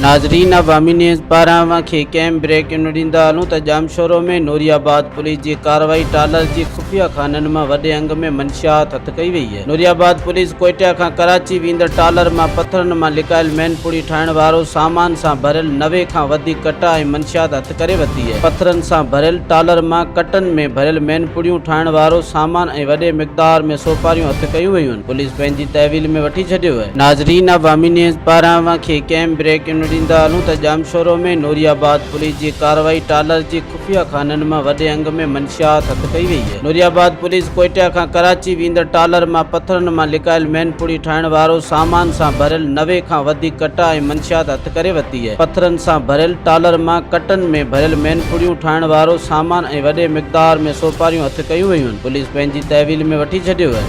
ناظرين عوامي نيوز پاران اوهان کي هڪ اهم بريڪنگ ڏيندا هلون ته ڄامشورو ۾ نوري آباد پوليس جي ڪارروائي ٽالر جي خفيه خانن مان وڏي انگ ۾ منشيات هٿ ڪئي وئي آهي. نوري آباد پوليس ڪوئٽيا کان ڪراچي ويندڙ ٽالر مان پٿرن مان لڪايل مين پڙي ٺاهڻ وارو سامان سان ڀريل 90 کان وڌيڪ ڪٽا ۽ منشيات هٿ ڪري ورتي آهي. پٿرن سان ڀريل ٽالر مان ڪٽن ۾ ڀريل مين پڙيون ٺاهڻ وارو سامان ۽ وڏي مقدار ۾ سوپاريون هٿ ڪيون ويون آهن. پوليس پنهنجي تحويل ۾ وٺي ڇڏيو آهي. ناظرين عوامي نيوز پاران اوهان کي هڪ اهم بريڪنگ ڏيندا هلون ته ڄامشورو ۾ نوري آباد پوليس جي ڪارروائي ٽالر جي خفيه خانن مان وڏي انگ ۾ منشيات هٿ ڪئي وئي آهي. نوري آباد پوليس ڪوئٽيا کان ڪراچي ويندڙ ٽالر مان پٿرن مان لڪايل مين پڙي ٺاهڻ وارو سامان سان ڀريل 90 کان وڌيڪ ڪٽا ۽ منشيات هٿ ڪري ورتي آهي. پٿرن سان ڀريل ٽالر مان ڪٽن ۾ ڀريل مين پڙيون ٺاهڻ وارو سامان ۽ وڏي مقدار ۾ سوپاريون هٿ ڪيون ويون آهن. پوليس پنهنجي تحويل ۾ وٺي ڇڏيو آهي.